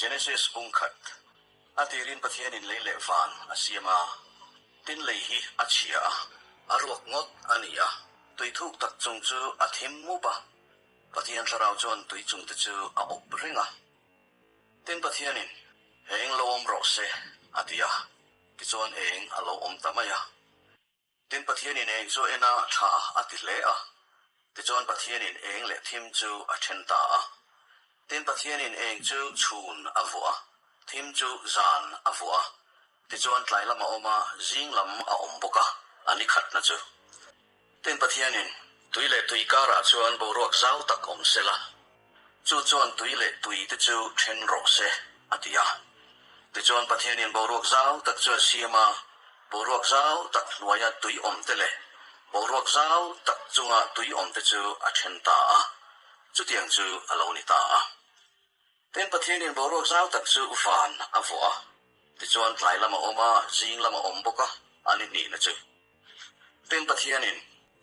Genesis bung khat, A tirin Pathianin lei leh van a siam a, tin lei hi a chhia a, a ruak ngawt a ni a, tui thuk tak chung chu a thim mup a, Pathian thlarau chuan tui chung te chu a awp reng a. Tin Pathianin, Eng lo awm rawh se, a ti a, tichuan eng a lo awm ta mai a. Tin, Pathianin eng chu en a tha a ti hle a. Tichuan Pathianin eng leh thim chu a then ta a. Tin, Pathianin eng chu chhun a vuah a, thim chu zan a vuah a. Tichuan tlai lam a awm a, zing lam a awm bawk a, a ni khatna chu. Tin, Pathianin tui leh tui karah chuan boruak zau tak awm se la, Chu chuan tui leh tui te chu then rawh se, a ti a. Tichuan Pathianin boruak zau tak chu a siam a, boruak zau tak hnuaia tui awm te leh boruak zau tak chunga tui awm te chu a then ta a, chutiang chu a lo ni ta a. Tin, Pathianin boruak zau tak chu van a vuah a, tichuan tlai lam a awm a, zing lam a awm bawk a, a ni hnihna chu. Tin, Pathianin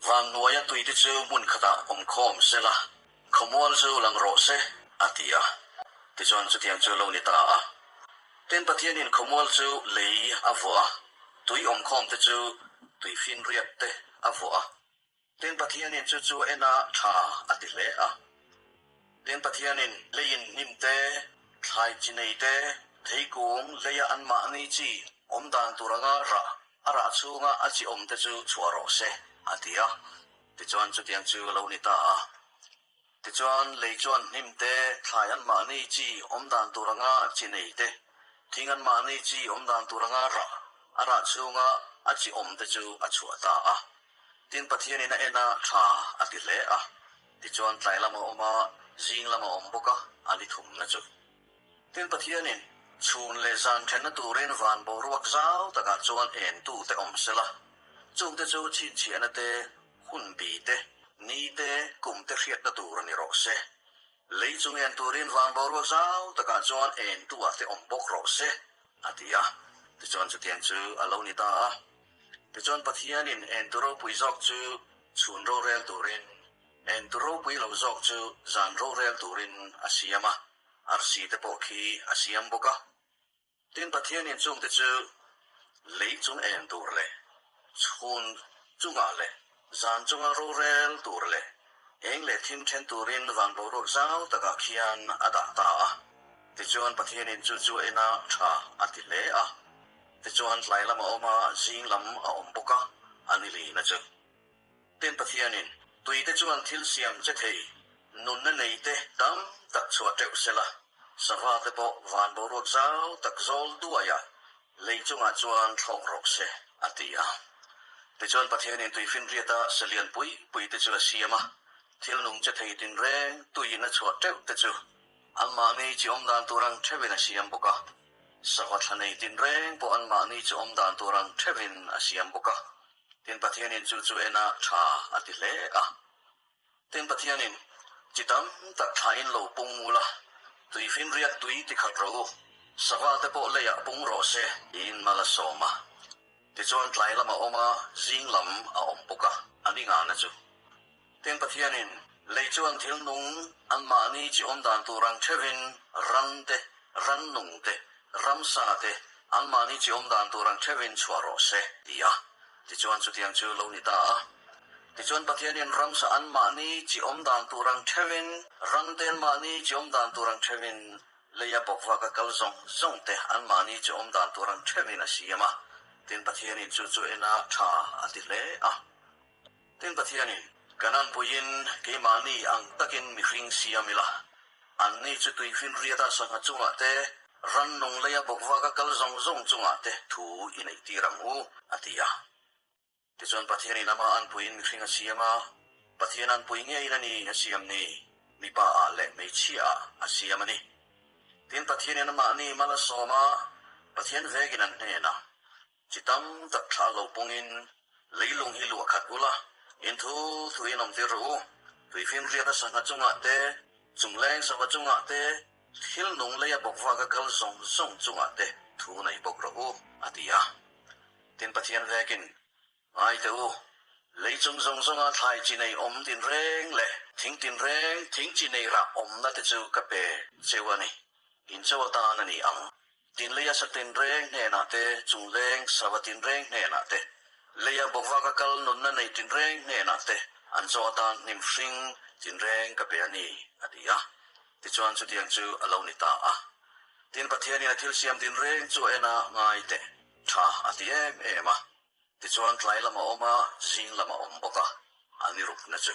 van hnuaia tuite chu hmun khatah awm khawm se la, khawmual chu lang rawh se, a ti a. Tichuan chutiang chu lo ni ta a. Tin, Pathianin khawmual chu lei a vuah a, tui awm khawmte chu tuifinriat te a vuah a. Tin, Pathianin chu chu en a tha a ti hle a. Tin, Pathianin leiin hnim te, thlai chi nei te, theikung leia anmahni chi awm dan tur anga rah a rah chhunga a chi awm te chu chhuah rawh se, a ti a. Tichuan chutiang chu a lo ni ta a. Tichuan lei chuan hnim te, thlai anmahni chi awm dan tur anga chi nei te, thing anmahni chi awm dan tur anga rah a rah chhunga a chi awm te chu a chhuah ta a. Tin, Pathianin a en a, tha a ti hle a. Tichuan tlai lam a awm a, zing lam a awm bawk a, a ni thumna chu. Tin, Pathianin chhun leh zan thenna turin van boruak zau takah chuan entute awm sela, chungte chu chhinchhiahna te, hun bi te, ni te, kum te hriatna tur a ni rawh se. Lei chung en turin van boruak zau takah chuan entu-ah te awm bawk rawh se, a ti a. Tichuan chutiang chu a lo ni ta a. Tichuan Pathianin entu ropui zawk chu chhun rorel turin, entu ropui lo zawk chu zan rorel turin a siam a, arsi te pawh khi a siam bawk a. Tin, Pathianin chungte chu lei chung en tur leh chhun chungah leh zan chunga rorel tur leh eng leh thim then turin van boruak zau takah khian a dah ta a. Tichuan Pathianin chu chu ena tha a ti hle a. Tichuan tlai lam a awm a, zing lam a awm bawk a, a ni lina chu. Tin, Pathianin tuite chuan thil siam che thei nunna neite tam tak chhuah teuh sela, sava te pawh van boruak zau tak zawl duaia lei chungah chuan thlawk rawh se, a ti a. Tichuan Pathianin tuifinriata salian pui pui te chu a siam a, thil nung che thei tinreng tuiin a chhuah teuh te chu anmahni chi awm dan tur ang theuhin a siam bawk a. Sava thla nei tinreng pawh anmahni chi awm dan tur ang theuhin a siam bawk a. Tin, Pathianin chu chu en a tha a ti hle a. Tin, Pathianin, Chi tam tak thlain lo pung ula, tuifinriat tui ti khat rawh u, sava te pawh leiah pung rawh se, tiin mal a sawm a. Tichuan tlai lam a awm a, zing lam a awm bawk a, a ni ngana chu. Tin, Pathianin, Lei chuan thil nung anmahni chi awm dan tur ang theuhin ran te, rannung te, ramsa te anmahni chi awm dan tur ang theuhin chhuah rawh se, ti a. Tichuan chutiang chu lo ni ta a. Tichuan Pathianin ramsa anmahni chi awm dan tur ang theuhin, ran te anmahni chi awm dan tur ang theuhin, leia bawkvaka kal zawng zawng te anmahni chi awm dan tur ang theuhin a siam a. Tin, Pathianin chu chu ena tha a ti hle a. Tin, Pathianin, Kan anpuiin keimahni ang takin mihring siam ila, anni chu tuifinriata sangha chungah te, rannung leia bawkvaka kal zawng zawng chungah te thu i neihtir ang u, a ti a. Tichuan Pathianin amah anpuiin mihring a siam a, Pathian anpui ngeiin a ni a siam ni, mipa ah leh hmeichhia ah a siam a ni. Tin, Pathianin amahni mal a sawm a, Pathian vegin an hnenah, Chi tam tak thlah lo pawngin leilung hi luah khat ula, in thu thu in awm tir rawh u. Tuifinriata sangha chungah te, chungleng sava chungah te, thil nung leia bawkvaka kal zawng zawng chungah te thu nei bawk rawh u, a ti a. Tin Pathian vekin, Ngai teh u, lei chung zawng zawnga thlai chi nei awm tinreng leh thing tinreng thing chi nei rah awmna te chu ka pe cheu a ni. In chaw atan a ni ang. Tin leia sa tinreng hnenah te, chungleng sava tinreng hnenah te, leia bawkvaka kal nunna nei tinreng hnenah te an chaw atan hnim hring tinreng ka pe a ni, a ti a. Tichuan chutiang chu a lo ni ta a. Tin Pathianin a thil siam tinreng chu a en a, ngai teh, tha a ti em em a. Tichuan tlai lam a awm a, zing lam a awm bawk a, an i rukna chu.